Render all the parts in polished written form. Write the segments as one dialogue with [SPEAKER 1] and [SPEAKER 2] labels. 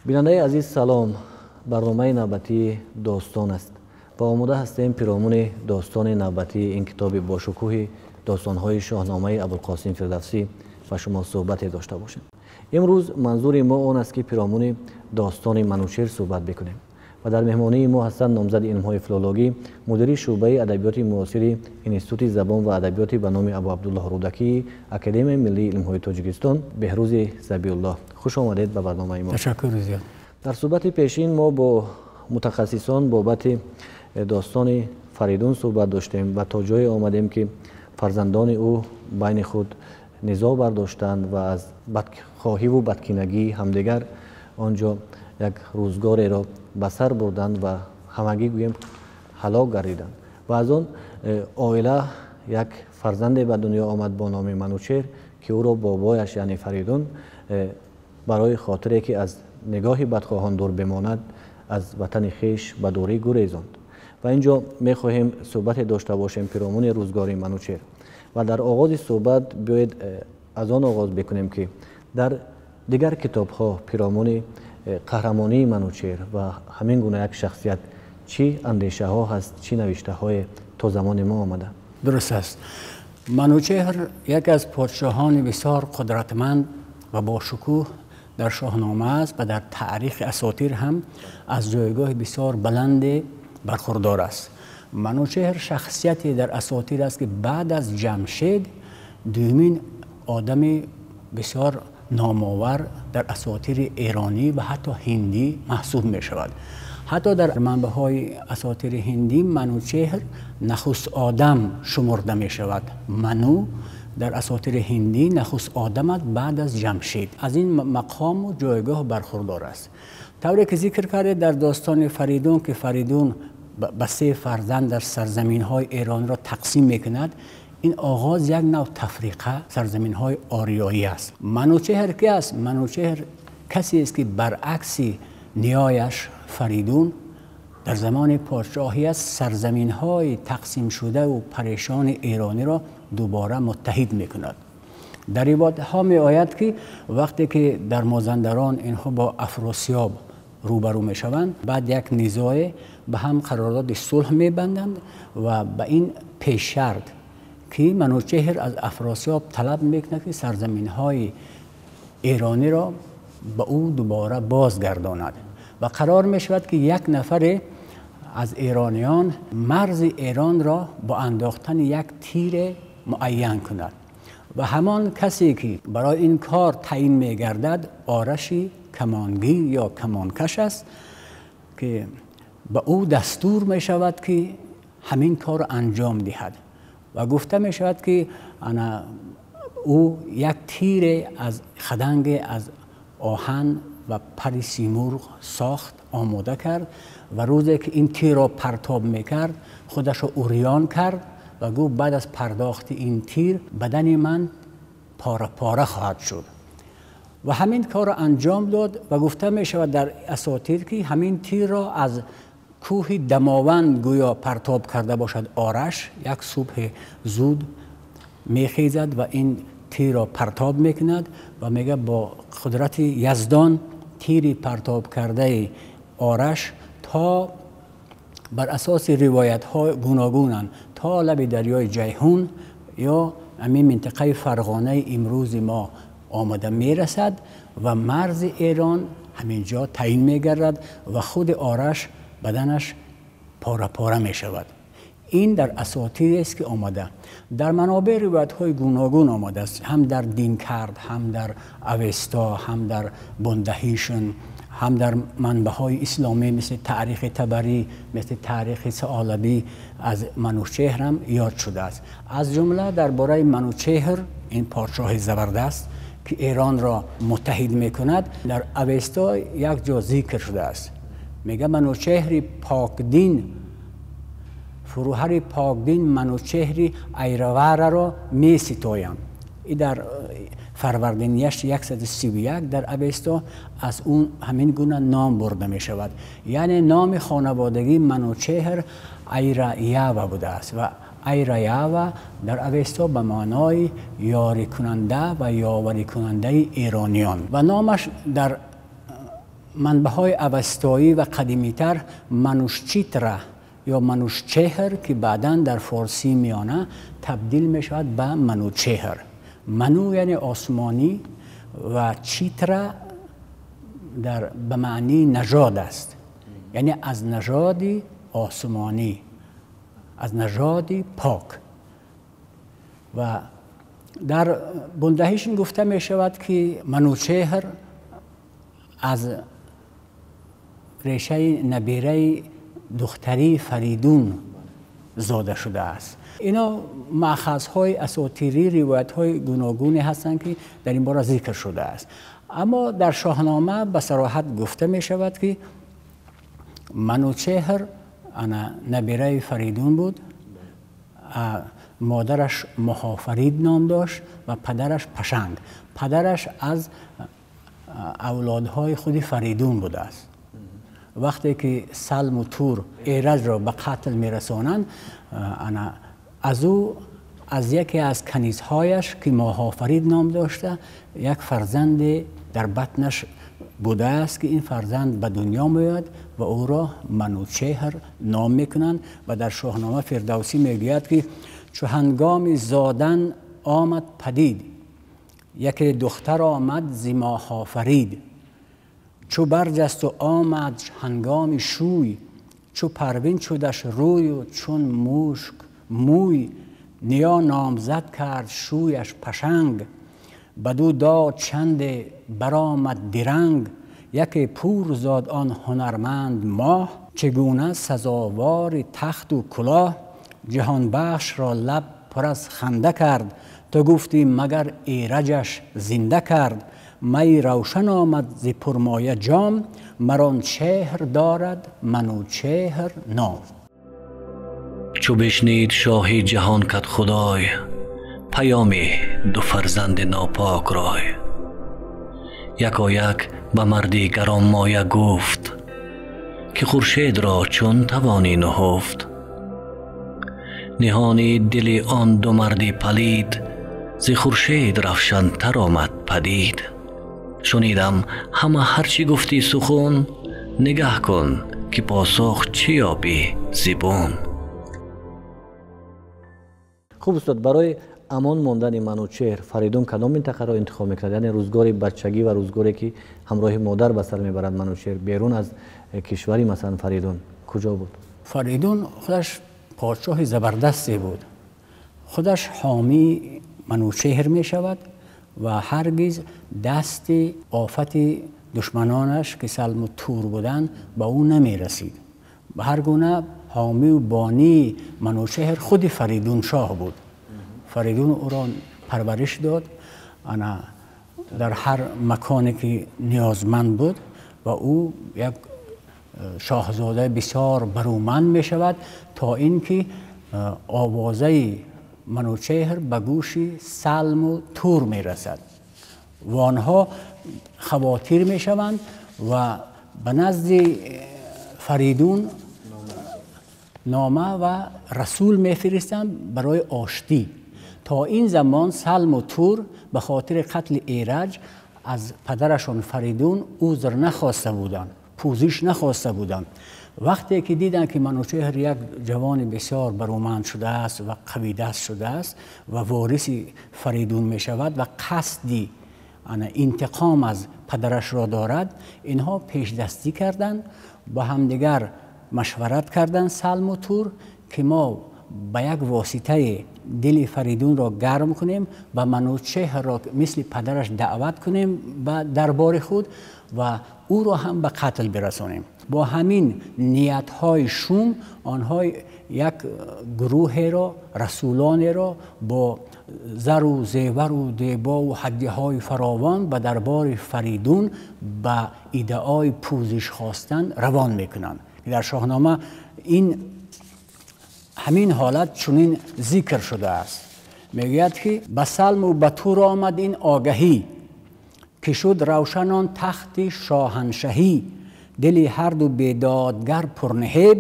[SPEAKER 1] Бинандаи азиз, салом. Барномаи навбатии достон аст ва омода ҳастем пиромуни достони навбатии ин китоби бошукӯҳи достонҳои Шоҳномаи Абулқосим Фирдавсӣ ба шумо суҳбате дошта бошем. Имрӯз манзури мо он аст, ки пиромуни достони Манучеҳр суҳбат бикунем ва дар меҳмонии мо ҳастанд номзади илмҳои филологӣ, мудири шӯъбаи адабиёти муосири Институти забон ва адабиёти ба номи Абу Абдуллоҳ Рӯдакии Академияи миллии илмҳои Тоҷикистон Беҳрӯзи Забиуллоҳ. Хуш омадед ба барномаи мо.
[SPEAKER 2] Ташаккур зиёд.
[SPEAKER 1] Дар суҳбати пешин мо бо мутахассисон бобати достони Фаридун суҳбат доштем ва то ҷое омадем, ки фарзандони ӯ байни худ низоъ бардоштанд ва аз бадхоҳиву бадкинагии ҳамдигар он ҷо як рӯзгореро ба сар бурданд ва ҳамагӣ гӯем ҳалок гардиданд ва аз он оила як фарзанде ба дунё омад бо номи Манучеҳр, ки ӯро бобояш, яъне Фаридун, барои хотире ки аз нигоҳи бадхоҳон дур бимонад, аз ватани хеш ба дурӣ гурезонд. Ва ин ҷо мехоҳем суҳбате дошта бошем пиромуни рӯзгори Манучеҳр. Ва дар оғози суҳбат биёед аз он оғоз бикунем, ки дар дигар китобҳо пиромуни қаҳрамонии Манучеҳр ва ҳамин гуна як шахсият чӣ андешаҳо ҳаст, чӣ навиштаҳое то замони мо омада?
[SPEAKER 2] Дуруст аст. Манучеҳр яке аз подшоҳони бисёр қудратманд ва бошукӯҳ дар Шоҳнома аст ва дар таърихи асотир ҳам аз ҷойгоҳи бисёр баланде бархурдор аст. Манучеҳр шахсияте дар асотир аст, ки баъд аз Ҷамшед дуюмин одами бисёр номовар дар асотири эронӣ ва ҳатто ҳиндӣ маҳсуб мешавад. Ҳатто дар манбаъҳои асотири ҳиндӣ Манучеҳр нахуст одам шумурда мешавад. Ману дар асотири ҳиндӣ нахуст одам аст баъд аз Ҷамшед. Аз ин мақому ҷойгоҳ бархурдор аст. Тавре ки зикр кардед, дар достони Фаридун, ки Фаридун ба се фарзанд дар сарзаминҳои эронро тақсим мекунад, ин оғоз як нав тафриқа сарзаминҳои ориёӣ аст. Манучеҳр ки аст? Манучеҳр касест, ки баръакси ниёяш Фаридун дар замони подшоҳӣ аст сарзаминҳои тақсимшудаву парешони эрониро дубора муттаҳид мекунад. Дар ривоятҳо меояд, ки вақте ки дар Мозандарон инҳо бо Афросиёб рӯбарӯ мешаванд, баъд як низое ба ҳам қарордоди сулҳ мебанданд ва ба ин пешшарт, ки Манучеҳр аз Афросиёб талаб мекунад, ки сарзаминҳои эрониро ба ӯ дубора бозгардонад, ва қарор мешавад, ки як нафаре аз эрониён марзи эронро бо андохтани як тире муайян кунад ва ҳамон касе, ки барои ин кор таъин мегардад, Ораши камонгир ё камонкаш аст, ки ба ӯ дастур мешавад, ки ҳамин корро анҷом диҳад. Ва гуфта мешавад, ки ана ӯ як тире аз хаданге аз оҳан ва пари симурғ сохт, омода кард ва рӯзе ки ин тирро партоб мекард, худашро уриён кард ва гуфт: баъд аз пардохти ин тир бадани ман пора пора хоҳад шуд. Ва ҳамин корро анҷом дод ва гуфта мешавад дар асотир, ки ҳамин тирро аз кӯҳи Дамованд гӯё партоб карда бошад. Ораш як субҳи зуд мехезад ва ин тирро партоб мекунад ва мегӯяд: бо қудрати Яздон тири партоб кардаи Ораш то, бар асоси ривоятҳо гуногунанд, то лаби дарёи Ҷайҳун ё ҳамин минтақаи Фарғонаи имрӯзи мо омада мерасад ва марзи Эрон ҳамин ҷо таъин мегардад ва худи Ораш баданаш пора пора мешавад. Ин дар асотирест, ки омада дар манобеъ, ривоятҳои гуногун омадааст, ҳам дар Динкард, ҳам дар Авесто, ҳам дар Бундаҳишн, ҳам дар манбаъҳои исломӣ, мисли Таърихи Табарӣ, мисли Таърихи Саолабӣ аз Манучеҳр ҳам ёд шудааст. Аз ҷумла дар бораи Манучеҳр, ин подшоҳи забардаст, ки Эронро муттаҳид мекунад, дар Авесто як ҷо зикр шудааст. Мегӯяд: Манучеҳри покдин, фуруҳари покдин Манучеҳри Айравараро меситоям. И дар фарвардинияш 131 дар Авесто аз он ҳамин гуна ном бурда мешавад. Яъне номи хонаводагии Манучеҳр Айраява будааст ва Айраява дар Авесто ба маънои ёрикунанда ва ёварикунандаи эрониён ва номаш дар Манбаъҳои авестаӣ ва қадимитар Манушчитра ё Манушчеҳр, ки баъдан дар форсии миёна табдил мешавад ба Манучеҳр. Ману яъне осмонӣ ва Читра дар ба маънии нажод аст, яъне аз нажоди осмонӣ, аз нажоди пок. Ва дар Бундаҳишин гуфта мешавад, ки Манучеҳр аз решаи набераи духтари Фаридун зода шудааст. Ино маъхазҳои асотирӣ, ривоятҳои гуногуне ҳастанд, ки дар ин бора зикр шудааст. Аммо дар Шоҳнома ба сароҳат гуфта мешавад, ки Манучеҳр ана набераи Фаридун буд, модараш Муҳофарид ном дошт ва падараш Пашанг. Падараш аз авлодҳои худи Фаридун будааст. Вақте ки Салму Тур Эраҷро ба қатл мерасонанд, ана аз ӯ аз яке аз канизҳояш, ки Моҳофарид ном дошта, як фарзанде дар батнаш будааст, ки ин фарзанд ба дунё меояд ва ӯро Манучеҳр ном мекунанд. Ва дар Шоҳнома Фирдавсӣ мегӯяд, ки чу ҳангоми зодан омад падид, яке духтар омад зи Моҳофарид, чу барҷасту омад ҳангоми шӯй, чу парвин шудаш рӯю чун мушк мӯй, ниё номзад кард шӯяш Пашанг, баду дод чанде баромад диранг, яке пур зод он ҳунарманд моҳ, чегуна сазовори тахту кулоҳ, ҷаҳонбахшро лаб пур аз ханда кард, ту гуфтӣ магар Эраҷаш зинда кард, май равшан омад зи пурмоя ҷом, марон чеҳр дорад Манучеҳр ном.
[SPEAKER 1] Чу бишнид шоҳи ҷаҳон кад худой, паёми ду фарзанди нопок рой. Якояк ба марди гаронмоя гуфт, ки хуршедро чун тавонӣ нуҳуфт. Ниҳони дили он ду марди палид, зи хуршед равшантар омад падид. Шунидам ҳама ҳарчи гуфтӣ сухун, нигаҳ кун ки посух чӣ ёбӣ зибун. Хуб устод, барои амон мондани Манучеҳр Фаридун кадом минтақаро интихоб мекард? Яъне рӯзгори бачагӣ ва рӯзгоре ки ҳамроҳи модар ба сар мебарад Манучеҳр берун аз кишвари масалан Фаридун куҷо буд?
[SPEAKER 2] Фаридун худаш подшоҳи забардасте буд. Худаш ҳомии Манучеҳр мешавад ва ҳаргиз дасти офати душманонаш, ки Салму Тур буданд, ба ӯ намерасид. Ба ҳар гуна ҳомию бонии Манучеҳр худи Фаридун шоҳ буд. Фаридун ӯро парвариш дод, ана дар ҳар маконе ки ниёзманд буд, ва ӯ як шоҳзодаи бисёр баруманд мешавад, то ин ки овозаи Манучеҳр ба гӯши Салму Тур мерасад ва онҳо хавотир мешаванд ва ба назди Фаридун нома ва расул мефиристанд барои оштӣ. То ин замон Салму Тур ба хотири қатли Эраҷ аз падарашон Фаридун узр нахоста буданд, пӯзиш нахоста буданд. Вақте ки диданд, ки Манучеҳр як ҷавони бисёр баруманд шудааст ва қавидаст шудааст ва вориси Фаридун мешавад ва қасди интиқом аз падарашро дорад, инҳо пешдастӣ карданд, ба ҳамдигар машварат карданд Салму Тур, ки мо ба як воситаи дили Фаридунро гарм кунем ва Манучеҳрро мисли падараш даъват кунем ба дарбори худ ва ӯро ҳам ба қатл бирасонем. Бо ҳамин ниятҳои шум онҳо як гурӯҳеро, расулонеро бо зару зевару дебову ҳадяҳои фаровон ба дарбори Фаридун ба иддаои пӯзиш хостан равон мекунанд. Дар Шоҳнома ин ҳамин ҳолат чунин зикр шудааст. Мегӯяд, ки ба Салму ба Тур омад ин огаҳӣ, ки шуд равшан он тахти шоҳаншаҳӣ, дили ҳарду бедодгар пурнаҳеб,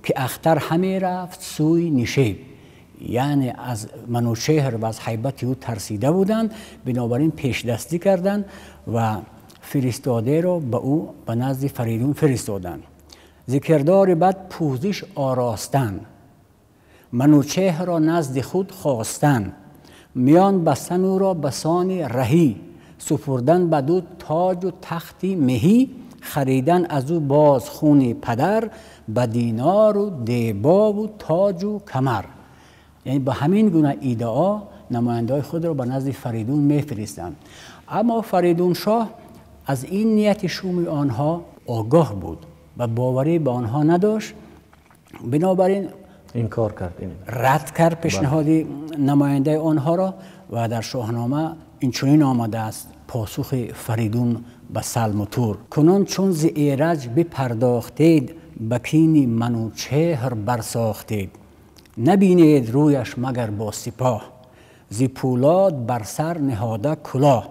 [SPEAKER 2] ки ахтар ҳаме рафт сӯи нишеб. Яъне аз Манучеҳр ва аз ҳайбати ӯ тарсида буданд, бинобар ин пешдастӣ карданд ва фиристодаро ба ӯ ба назди Фаридун фиристоданд. Зи кирдори бад пӯзиш оростанд, Манучеҳрро назди худ хостанд, миён бастан ӯро ба сони раҳӣ, супурдан бад ӯ тоҷу тахти меҳӣ, харидан аз ӯ боз хуни падар, ба динору дебову тоҷу камар. Яъне ба ҳамин гуна иддао намояндаҳои худро ба назди Фаридун мефиристанд. Аммо Фаридун шоҳ аз ин нияти шуми онҳо огоҳ буд ва боварӣ ба онҳо надошт. Бинобар ин
[SPEAKER 1] инкор кард,
[SPEAKER 2] рад кард пешниҳоди намояндаи онҳоро ва дар Шоҳнома инчунин омадааст посухи Фаридун ба Салму Тур: кунун чун зи Эраҷ бипардохтед, ба кини Манучеҳр барсохтед, набинед рӯяш магар бо сипоҳ, зи пӯлод бар сар ниҳода кулоҳ,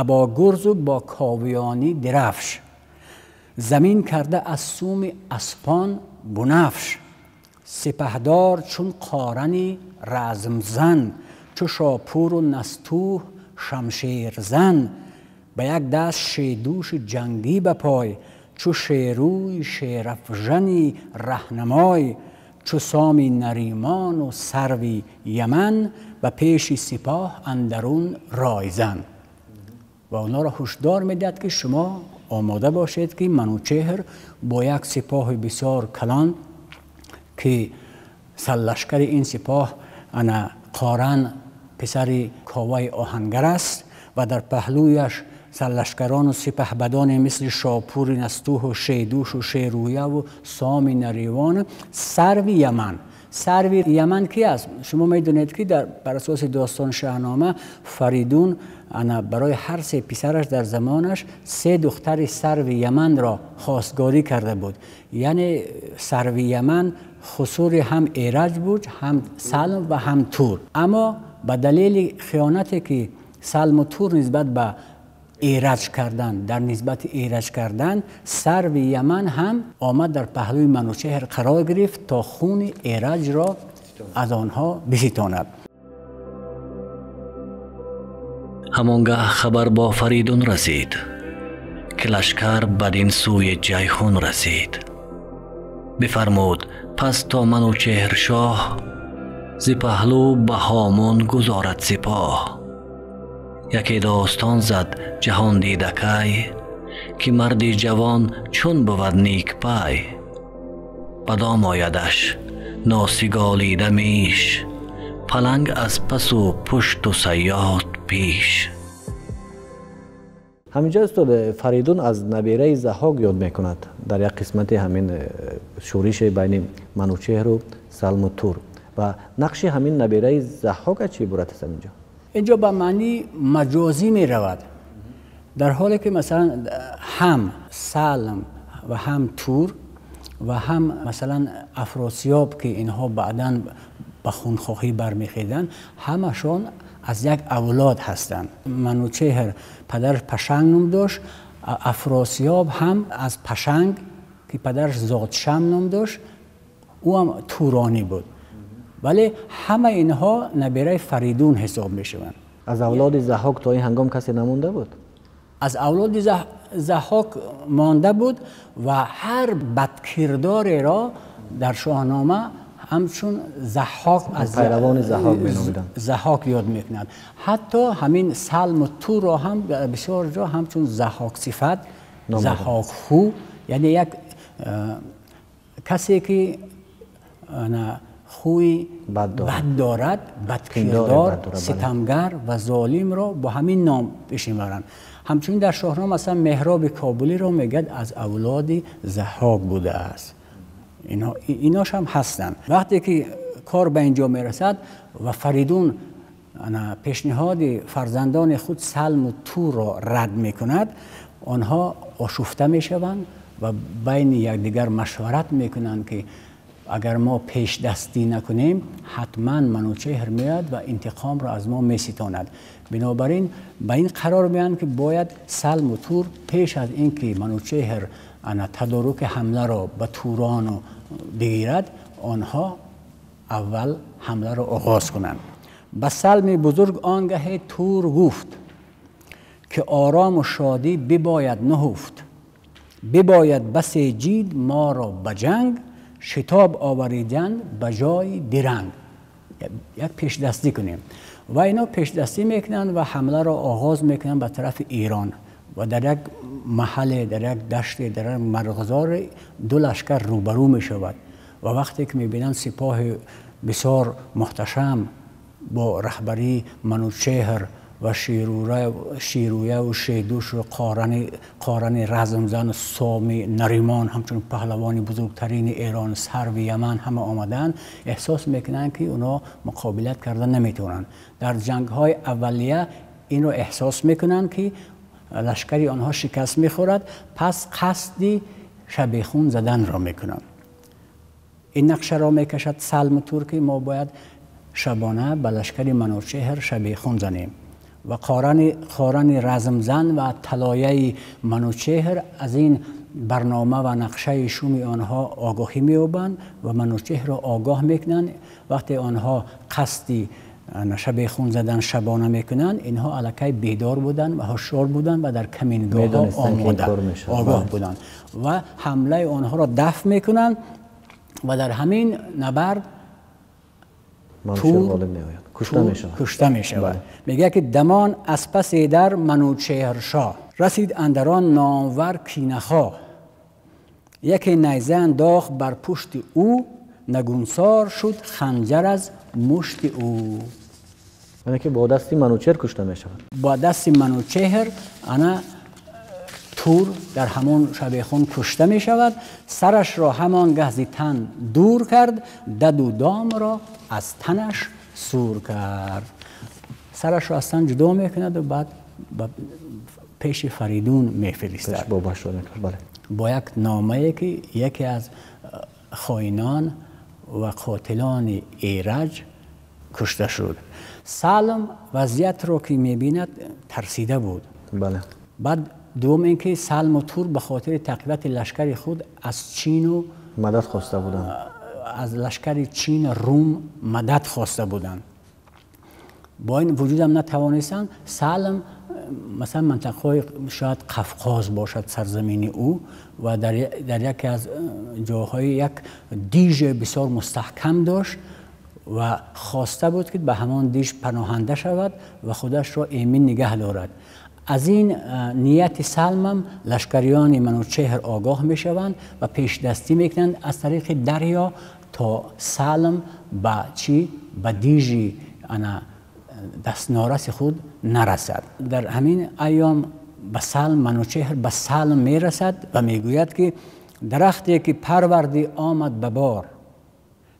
[SPEAKER 2] або гурзу бо ковиёнӣ дирафш, замин карда аз суми аспон бунафш, сипаҳдор чун қорани размзан, чу шопуру настӯҳ шамшерзан, ба як даст шедӯши ҷангӣ ба пой, чу шерӯи шерафжани раҳнамой, чу соми наримону сарви яман, ба пеши сипоҳ андарун ройзан. Ва онҳоро ҳушдор медиҳад, ки шумо омода бошед, ки Манучеҳр бо як сипоҳи бисёр калон, ки сарлашкари ин сипоҳ ана Қоран писари Коваи оҳангар аст ва дар паҳлӯяш сарлашкарону сипаҳбадоне мисли Шопури Настӯҳу Шедӯшу Шерӯяву Соми Наривону сарви Яман. Сарви Яман ки аст? Шумо медонед, ки бар асоси достони Шоҳнома Фаридун ана барои ҳар се писараш дар замонаш се духтари сарви Яманро хостгорӣ карда буд. Яъне сарви Яман хусури ҳам Эраҷ буд, ҳам Салм ва ҳам Тур. Аммо ба далели хиёнате ки Салму Тур нисбат ба Эраҷ кардан, дар нисбати Эраҷ кардан, сарви Яман ҳам омад дар паҳлӯи Манучеҳр қарор гирифт то хуни Эраҷро аз онҳо биситонад.
[SPEAKER 1] Ҳамонгаҳ хабар бо Фаридун расид, ки лашкар бадин сӯи Ҷайҳун расид. Бифармуд пас то Манучеҳр шоҳ зи паҳлӯ ба ҳомун гузорад сипоҳ. Яке достон зад ҷаҳон дидакай, ки марди ҷавон чун бувад никпай. Ба дом оядаш носиголида миш, паланг аз пасу пушту сайёд пеш. Ҳаминҷо устод Фаридун аз набераи Заҳҳок ёд мекунад дар як қисмати ҳамин шӯрише байни Манучеҳру Салму Тур ва нақши ҳамин набераи Заҳҳок аз чӣ иборат аст ҳаминҷо?
[SPEAKER 2] Инҷо ба маънии маҷозӣ меравад, дар ҳоле ки масалан ҳам Салм ва ҳам Тур ва ҳам масалан Афросиёб, ки инҳо баъдан ба хунхоҳӣ бармехезанд, ҳамашон аз як авлод ҳастанд. Манучеҳр падараш Пашанг ном дошт, Афросиёб ҳам аз Пашанг, ки падараш Зодшам ном дошт, ӯ ҳам туронӣ буд. Вале ҳама инҳо набераи Фаридун ҳисоб мешаванд.
[SPEAKER 1] Аз авлоди Заҳҳок то ин ҳангом касе намонда буд?
[SPEAKER 2] Аз авлоди Заҳҳок монда буд ва ҳар бадкирдореро дар Шоҳнома ҳамчун Заҳҳок аз
[SPEAKER 1] пайравони Заҳҳок меномиданд,
[SPEAKER 2] Заҳҳок ёд мекунанд. Ҳатто ҳамин Салму Турро ҳам бисёр ҷо ҳамчун Заҳҳок сифат, Заҳҳок ху, яъне як касе ки хӯи бад дорад, бадкирдор, ситамгар ва золимро бо ҳамин ном пеш мебаранд. Ҳамчунин дар Шоҳнома масалан Меҳроби Кобулиро мегӯяд аз авлоди Заҳҳок будааст. Инош ҳам ҳастанд. Вақте ки кор ба инҷо мерасад ва Фаридун пешниҳоди фарзандони худ Салму Турро рад мекунад, онҳо ошуфта мешаванд ва байни якдигар машварат мекунанд, ки агар мо пешдастӣ накунем, ҳатман Манучеҳр меояд ва интиқомро аз мо меситонад. Бинобар ин ба ин қарор меоянд, ки бояд Салму Тур пеш аз ин ки Манучеҳр тадоруки ҳамларо ба Турону бигирад, онҳо аввал ҳамларо оғоз кунанд. Ба Салми бузург он гаҳе Тур гуфт, که آرام و شادی بباید نهفت، بباید بسیجید ما را به جنگ، شتاب آوریدن به جای درنگ. یک پیش دستی کنیم و اینا پیش دستی میکنن و حمله را آغاز میکنن به طرف ایران و در یک محله، در یک دشت، در یک مرغزار دو لشکر روبرو میشود و وقتی که میبینن سپاه بسیار محتشم با رهبری منوچهر و شیرویه و شیدوش و قارن رزمزن و سامی نریمان همچون پهلوان بزرگترین ایران، سرو یمن همه آمدن، احساس میکنن که اونا مقابلت کردن نمیتونن. در جنگ های اولیه این رو احساس میکنن که لشکری آنها شکست میخورد، پس قصدی شبیخون زدن را میکنن. این نقشه را میکشد سلم تور که ما باید شبانه به لشکر منوچهر شبیخون زنیم و قارن رزمزن و طلایه منوچهر از این برنامه و نقشه شوم آنها آگاهی می‌یابند و منوچهر را آگاه میکنند. وقتی آنها قصدی شبیخون زدن شبانه میکنند، اینها الکی بیدار بودند و هوشیار بودند و در کمینگاه آماده آگاه بودند و حمله آنها را دفع میکنند و در همین نبرد تور کشته می شود. میگه که دمان از پس در منوچهر شاه رسید اندران نامور کینه‌خواه، یکی نیزه انداخت بر پشت او، نگونسار شد خنجر از مشت او.
[SPEAKER 1] یعنی که با دست منوچهر کشته می شود.
[SPEAKER 2] با دست منوچهر انا تور در همان شبیخون کشته می شود. سرش را همان گه ز تن دور کرد، دد و دام را از تنش سور کرد. سرش را از تن جدا میکند و بعد پیش فریدون میفرستد با یک نامه که یکی از خائنان و قاتلان ایرج کشته شد. سالم وضعیت را که میبیند ترسیده بود.
[SPEAKER 1] بله.
[SPEAKER 2] بعد دوم اینکه سلم و تور به خاطر تقویت لشکر خود از چین و
[SPEAKER 1] مدد خواسته بودند،
[SPEAKER 2] از لشکر چین روم مدد خواسته بودند. با این وجود هم نتوانستند. سلم مثلا منطقه شاید قفقاز باشد سرزمین او و در یکی از جاهای یک دیژ بسیار مستحکم داشت و خواسته بود که به همان دیژ پناهنده شود و خودش را ایمن نگه دارد. از این نیت سلم لشکریان منوچهر آگاه می شوند و پیش دستی میکنند از طریق دریا تا سلم به چی؟ به دیژ دستنارس خود نرسد. در همین ایام به سلم منوچهر به سلم میرسد و میگوید که درختی که پروردی آمد به بار،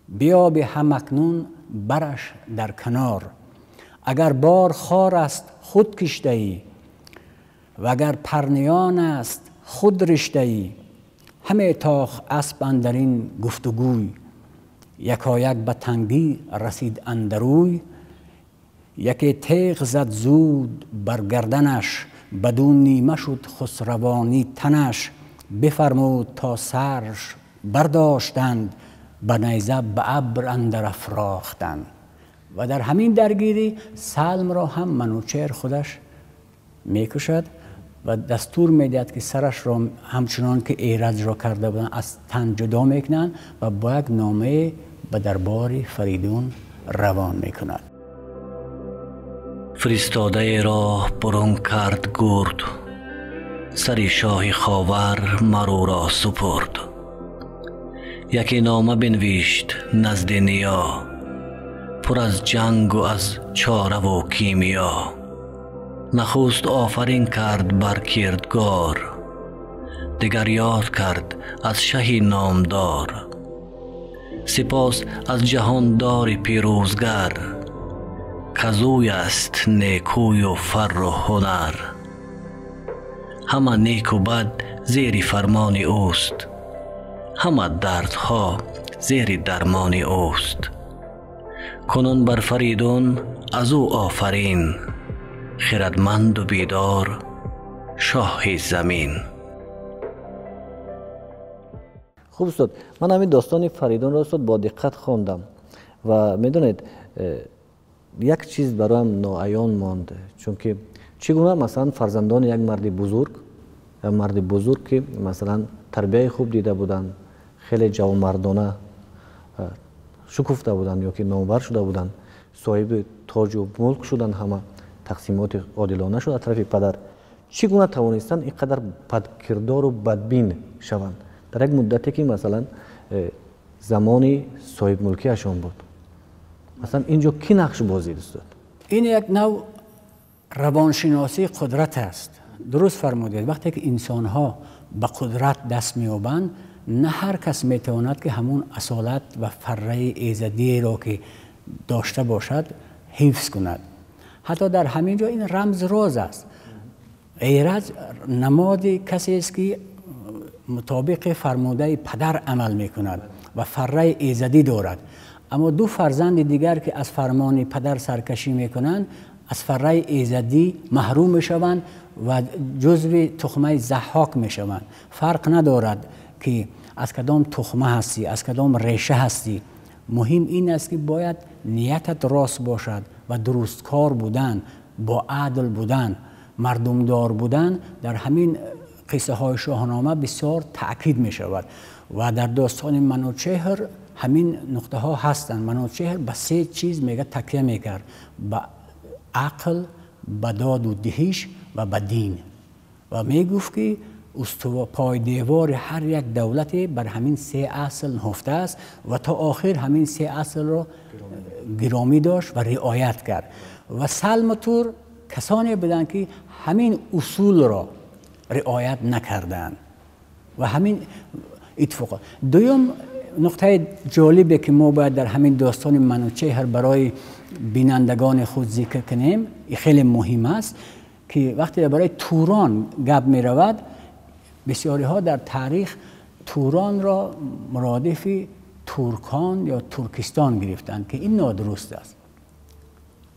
[SPEAKER 2] بیا به همکنون برش در کنار، اگر بار خار است خود کشته ای و اگر پرنیان است خود رشته ای، همه تاخ اسب اندرین گفتگوی، یکایک به تنگی رسید اندروی، یکی تیغ زد زود بر گردنش، بدون نیمه شد خسروانی تنش، بفرمود تا سرش برداشتند، به نیزه به ابر اندر افراختند. و در همین درگیری سلم را هم منوچهر خودش میکشد و دستور میدهد که سرش را همچنان که ایرج را کرده بودند از تن جدا میکنند و با یک نامه به دربار فریدون روان میکند.
[SPEAKER 3] فرستاده را برون کرد گرد، سری شاه خاور مرو را سپرد. یکی نامه بنوشت نزد نیا، پر از جنگ و از چاره و کیمیا. نخست آفرین کرد بر کردگار، دگر یاد کرد از شهی نامدار. سپاس از جهاندار پیروزگر، کزوی است نیکوی و فر و هنر. همه نیک و بد زیر فرمان اوست، همه دردها زیر درمان اوست. کنون بر فریدون از او آفرین، خردمند و بیدار شاه زمین.
[SPEAKER 1] خوب استاد، من همین داستان فریدون را استاد با دقت خواندم و میدونید یک چیز برایم ناعیان ماند، چون که Чӣ гуна масалан фарзандони як марди бузург, ки масалан тарбияи хуб дида буданд, хеле ҷавонмардона шукуфта буданд ё ки номвар шуда буданд, соҳиби тоҷу мулк шуданд, ҳама тақсимоти одилона шуд аз тарафи падар, чӣ гуна тавонистанд ин қадар бадкирдору бадбин шаванд дар як муддате ки масалан замони соҳибмулкиашон буд? Масалан инҷо кӣ нақш бозид устод?
[SPEAKER 2] Ин як нав равоншиносии қудрат аст. Дуруст фармудед, вақте ки инсонҳо ба қудрат даст меёбанд, на ҳар кас метавонад ки ҳамун асолат ва фарраи эзадиеро ки дошта бошад ҳифз кунад. Ҳатто дар ҳамин ҷо ин рамз роз аст. Эраҷ намоди касест ки мутобиқи фармудаи падар амал мекунад ва фарраи эзадӣ дорад. Аммо ду фарзанди дигар ки аз фармони падар саркашӣ мекунанд, аз фарраи эзадӣ маҳрум мешаванд ва ҷузви тухмаи Заҳҳок мешаванд. Фарқ надорад ки аз кадом тухма ҳастӣ, аз кадом реша ҳастӣ. Муҳим ин аст ки бояд ниятат рост бошад ва дурусткор будан, бо адл будан, мардумдор будан дар ҳамин қиссаҳои Шоҳнома бисёр таъкид мешавад. Ва дар достони Манучеҳр ҳамин нуқтаҳо ҳастанд. Манучеҳр ба се чиз мега такя мекард: ба ақл, ба доду диҳиш ва ба дин. Ва мегуфт ки пойдевори ҳар як давлате бар ҳамин се асл нуҳуфта аст ва то охир ҳамин се аслро гиромӣ дошт ва риоят кард. Ва Салму Тур касоне буданд ки ҳамин усулро риоят накарданд ва ҳамин иттифоқ. Дуюм нуқтаи ҷолибе ки мо бояд дар ҳамин достони Манучеҳр барои бинандагони худ зикр кунем, хеле муҳим аст ки вақте барои Турон гап меравад, бисёриҳо дар таърих Туронро муродифи туркон ё Туркистон гирифтанд ки ин нодуруст аст.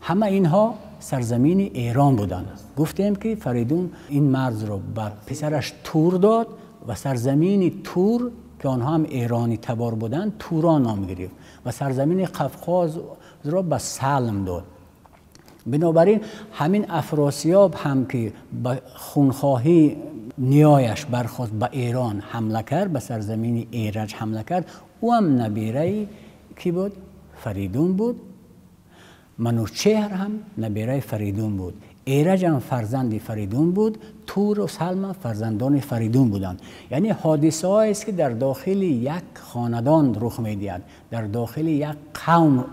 [SPEAKER 2] Ҳама инҳо сарзамини Эрон буданд. Гуфтем ки Фаридун ин марзро ба писараш Тур дод ва сарзамини Тур ки онҳо ҳам эронӣ табор буданд, Турон ном гирифт ва сарзамини Қафқозро ба Салм дод. Бинобар ин ҳамин Афросиёб ҳам ки ба хунхоҳӣ ниёяш бархост, ба Эрон ҳамла кард, ба сарзамини Эраҷ ҳамла кард, ӯ ҳам набираи кӣ буд? Фаридун буд. Манучеҳр ҳам набираи Фаридун буд. Эраҷ ҳам фарзанди Фаридун буд. Тур ва Салм ҳам фарзандони Фаридун буданд. Яъне ҳодисаҳоест ки дар дохили як хонадон рух медиҳад, дар дохили як қавм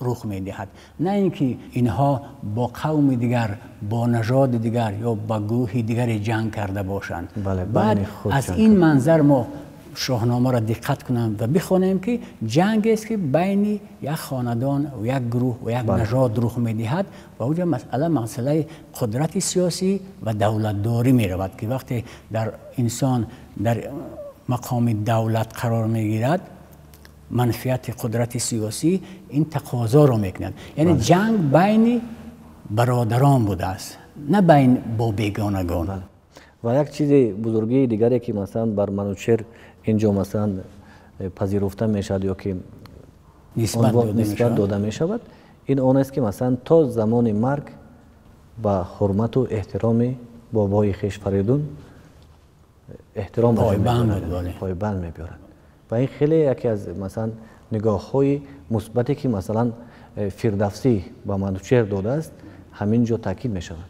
[SPEAKER 2] рух медиҳад, на ин ки инҳо бо қавми дигар, бо нажоди дигар ё ба гурӯҳи дигаре ҷанг карда бошанд. Баъд аз ин манзар мо Шоҳномаро диққат кунем ва бихонем ки ҷангест ки байни як хонадон ва як гурӯҳ ва як нажод рух медиҳад ва онҷо масъалаи қудрати сиёсӣ ва давлатдорӣ меравад ки вақте дар инсон дар мақоми давлат қарор мегирад, манфиати қудрати сиёсӣ ин тақозоро мекунад. Яъне ҷанг байни бародарон будааст, на байн бо бегонагон.
[SPEAKER 1] Ва як чизи бузургии дигаре ки масалан бар Манучеҳр инҷо масалан пазируфта мешавад ё ки нисбат дода мешавад, ин он аст ки масалан то замони марг ба ҳурмату эҳтироми бобои хеш Фаридун эҳтиром пойбанд мебиёрад. Ва ин хеле яке аз масалан нигоҳҳои мусбате ки масалан Фирдавсӣ ба Манучеҳр додааст, ҳамин ҷо таъкид мешавад.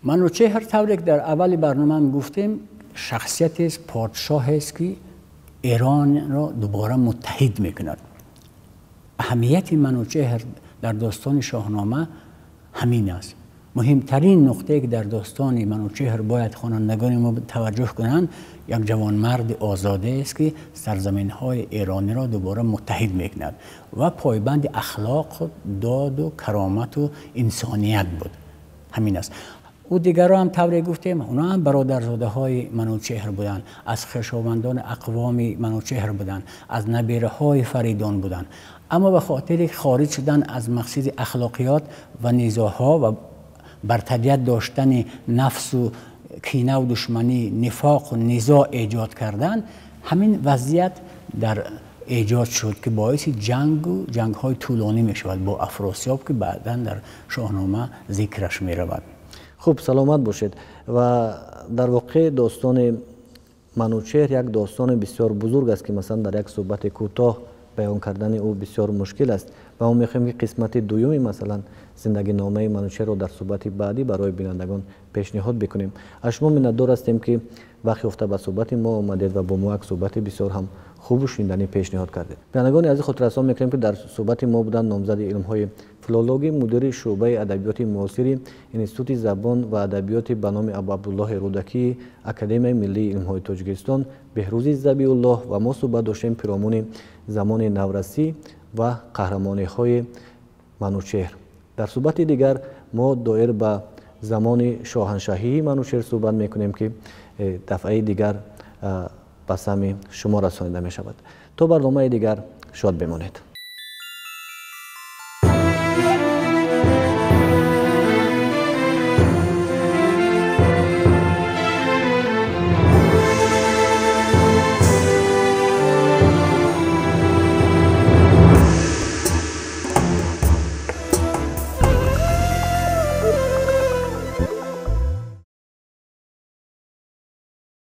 [SPEAKER 2] Манучеҳр тавре ки дар аввали барномаам гуфтем, шахсиятест, подшоҳест ки Эронро дубора муттаҳид мекунад. Аҳамияти Манучеҳр дар достони Шоҳнома ҳамин аст. Муҳимтарин нуқтае ки дар достони Манучеҳр бояд хонандагони мо таваҷҷӯҳ кунанд, як ҷавонмарди озодест ки сарзаминҳои эрониро дубора муттаҳид мекунад ва пойбанди ахлоқу доду каромату инсоният буд. Ҳамин аст. Ӯ дигарро ҳам тавре гуфтем, онҳо ҳам бародарзодаҳои Манучеҳр буданд, аз хешовандони ақвоми Манучеҳр буданд, аз набираҳои Фаридун буданд. Аммо ба хотири хориҷ шудан аз мақсади ахлоқиёт ва низоъҳо ва бартарият доштани нафсу кинаву душманӣ, нифоқу низоъ эҷод кардан, ҳамин вазъият дар эҷод шуд ки боиси ҷангу ҷангҳои тӯлонӣ мешавад бо Афросиёб ки баъдан дар Шоҳнома зикраш меравад.
[SPEAKER 1] Хуб, саломат бошед. Ва дар воқеъ достони Манучеҳр як достони бисёр бузург аст, ки масалан дар як суҳбати кӯтоҳ баён кардани ӯ бисёр мушкил аст ва мо мехоҳем, ки қисмати дуюми масалан зиндагиномаи Манучеҳрро дар суҳбати баъдӣ барои бинандагон пешниҳод бикунем. Аз шумо миннатдор ҳастем, ки вақт ёфта ба суҳбати мо омадед ва бо мо як суҳбати бисёр ҳам хубу шуниданӣ пешниҳод кардед. Бинандагони азиз, хотиррасон мекунем, ки дар суҳбати мо буданд номзади илмҳои филологӣ, мудири шӯъбаи адабиёти муосири Институти забон ва адабиёти ба номи Абуабдуллоҳи Рӯдакии Академияи миллии илмҳои Тоҷикистон Беҳрӯзи Забиуллоҳ ва мо суҳбат доштем пиромуни замони наврасӣ ва қаҳрамониҳои Манучеҳр. Дар суҳбати дигар мо доир ба замони шоҳаншаҳии Манучеҳр суҳбат мекунем, ки дафъаи дигар ба самъи шумо расонида мешавад. То барномаи дигар шод бимонед.